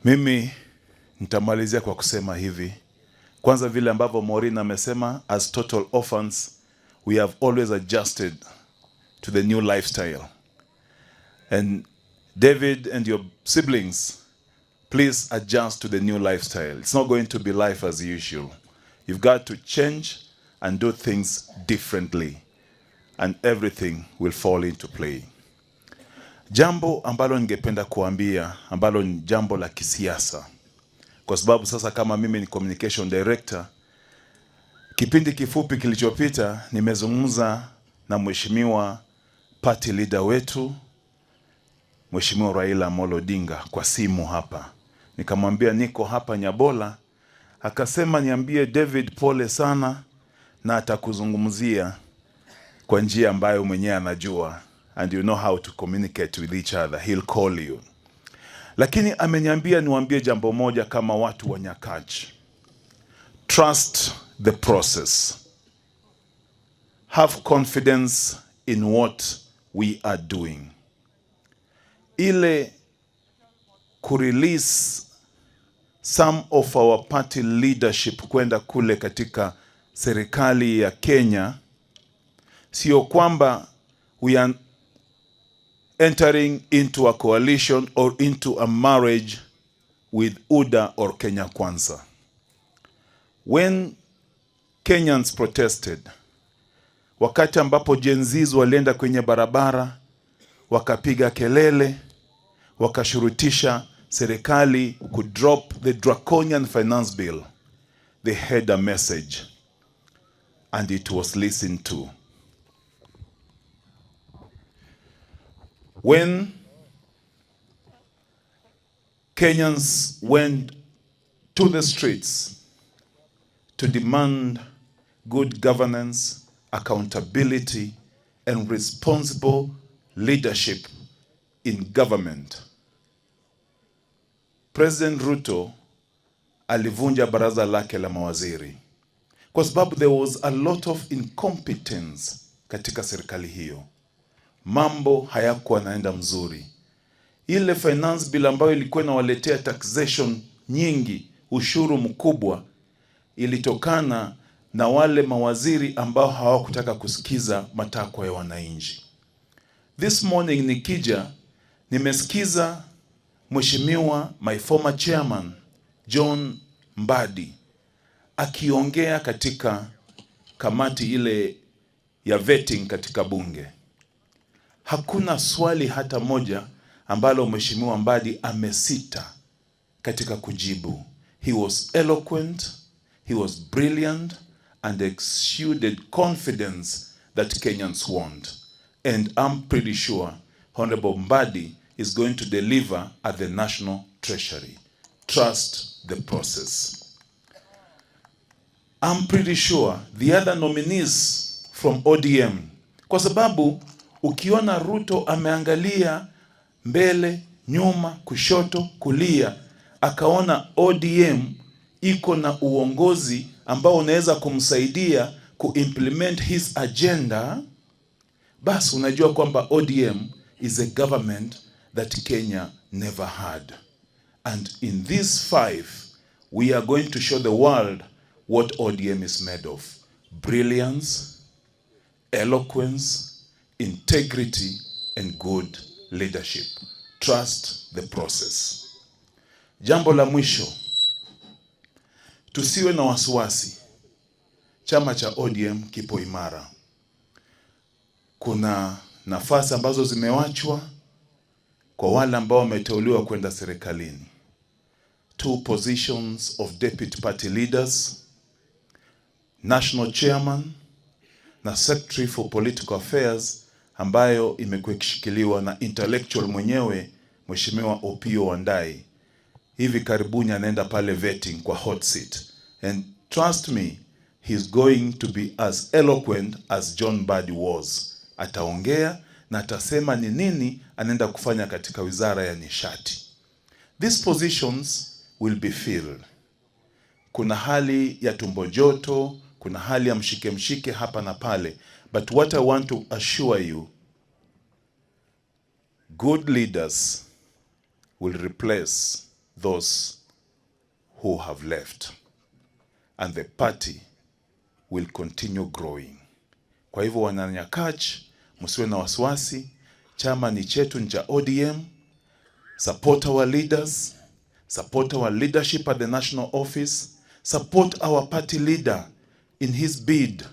Mimi nitamalizia kwa kusema hivi. Kwanza, vile ambavyo Maureen amesema, as total orphans we have always adjusted to the new lifestyle. And David and your siblings, please adjust to the new lifestyle. It's not going to be life as usual. You've got to change and do things differently, and everything will fall into play. Jambo ambalo ningependa kuambia, ambalo ni jambo la kisiasa, kwa sababu sasa kama mimi ni communication director, kipindi kifupi kilichopita nimezungumza na mheshimiwa party leader wetu, Mheshimiwa Raila Amolo Odinga, kwa simu hapa. Nikamwambia niko hapa Nyabola, akasema niambie David pole sana, na atakuzungumzia kwa njia ambayo mwenyewe anajua, and you know how to communicate with each other, he'll call you. Lakini ameniambia niwaambie jambo moja kama watu wa Nyakach. Trust the process. Have confidence in what we are doing. Ile kurelease some of our party leadership kwenda kule katika serikali ya Kenya, sio kwamba we are entering into a coalition or into a marriage with UDA or Kenya Kwanza. When Kenyans protested, wakati ambapo Gen Zs walienda kwenye barabara, wakapiga kelele, wakashurutisha serikali ku drop the draconian finance bill, they had a message and it was listened to. When Kenyans went to the streets to demand good governance, accountability, and responsible leadership in government, President Ruto alivunja baraza lake la mawaziri kwa sababu there was a lot of incompetence katika serikali hiyo. Mambo hayakuwa yanaenda mzuri. Ile finance bill ambayo ilikuwa inawaletea taxation nyingi, ushuru mkubwa, ilitokana na wale mawaziri ambao hawakutaka kusikiza matakwa ya wananchi. This morning nikija, nimesikiza Mheshimiwa my former chairman John Mbadi akiongea katika kamati ile ya vetting katika bunge. Hakuna swali hata moja ambalo Mheshimiwa Mbadi amesita katika kujibu. He was eloquent, he was brilliant, and exuded confidence that Kenyans want. And I'm pretty sure Honorable Mbadi is going to deliver at the National Treasury. Trust the process. I'm pretty sure the other nominees from ODM, kwa sababu ukiona Ruto ameangalia mbele, nyuma, kushoto, kulia, akaona ODM iko na uongozi ambao unaweza kumsaidia kuimplement his agenda, basi unajua kwamba ODM is a government that Kenya never had. And in these 5, we are going to show the world what ODM is made of. Brilliance, eloquence, integrity, and good leadership. Trust the process. Jambo la mwisho, tusiwe na wasiwasi. Chama cha ODM kipo imara. Kuna nafasi ambazo zimewachwa kwa wale ambao wameteuliwa kwenda serikalini. 2 positions of deputy party leaders, national chairman na secretary for political affairs, ambayo imekuwa ikishikiliwa na intellectual mwenyewe Mheshimiwa Opiyo Wandayi. Hivi karibuni anaenda pale vetting kwa hot seat. And trust me, he's going to be as eloquent as John Mbadi was. Ataongea na atasema ni nini anaenda kufanya katika wizara ya nishati. These positions will be filled. Kuna hali ya tumbo joto, kuna hali ya mshike mshike hapa na pale. But what I want to assure you, good leaders will replace those who have left, and the party will continue growing. Kwa hivyo wananyakach, msiwe na wasiwasi, chama ni chetu, ni cha ODM. Support our leaders, support our leadership at the national office, support our party leader in his bid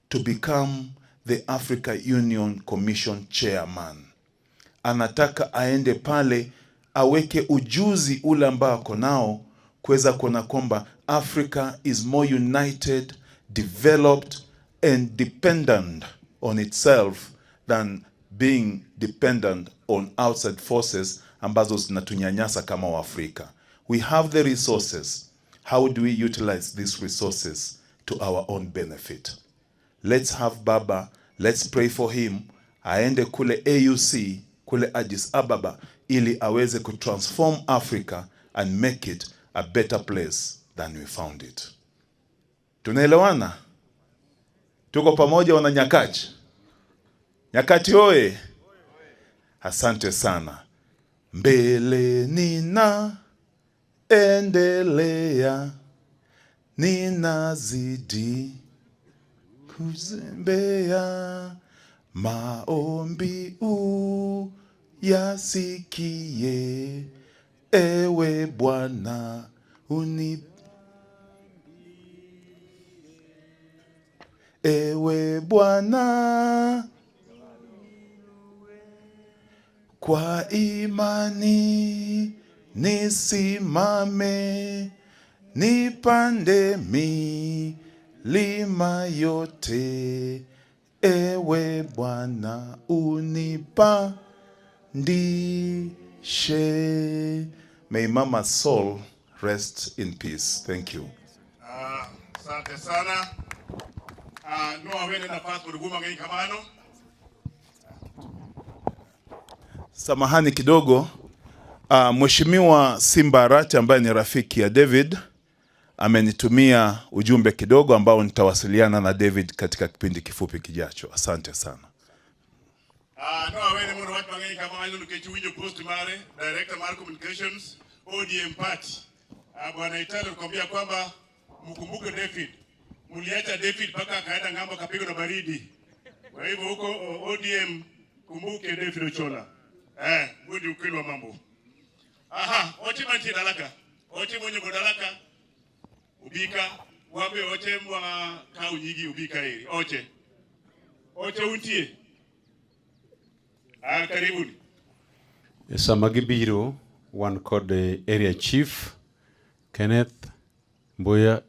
to become the Africa Union Commission chairman. Anataka aende pale aweke ujuzi ule ambao ako nao kuweza kuona kwamba Africa is more united, developed and dependent on itself than being dependent on outside forces ambazo zinatunyanyasa kama Waafrika. We have the resources. How do we utilize these resources to our own benefit? Let's have Baba, let's pray for him, aende kule AUC, kule Addis Ababa, ili aweze kutransform Africa and make it a better place than we found it. Tunaelewana? Tuko pamoja wana Nyakach? Nyakati oye! Asante sana. Mbele nina endelea, ninazidi kuzembea, maombi uyasikie, ewe Bwana uni, ewe Bwana kwa imani nisimame, nipande milima yote, ewe Bwana unipandishe. May Mama's soul rest in peace. Thank you. Asante sana. No awene nafasi kuruguma ngai kamano. Samahani kidogo. Mheshimiwa Simba Arati ambaye ni rafiki ya David amenitumia ujumbe kidogo ambao nitawasiliana na David katika kipindi kifupi kijacho. Asante sana. No awene mundu wach mang'eny kamano nikech uwinjo post mare, Director mar Communications, ODM Party. Bwana Italo kwambia kwamba mkumbuke David. Mliacha David mpaka akaenda ng'ambo akapigwa na baridi. Kwa hivyo huko ODM kumbuke David Ochola. Huo ndio ukweli wa mambo. Aha, oche mantie dalaka. Oche mwenye dalaka. Ubika, wape oche mwa kau nyigi ubika hili. Oche. Oche untie. Karibuni. Sama gibiro wan kod area chief Kenneth Mbuya.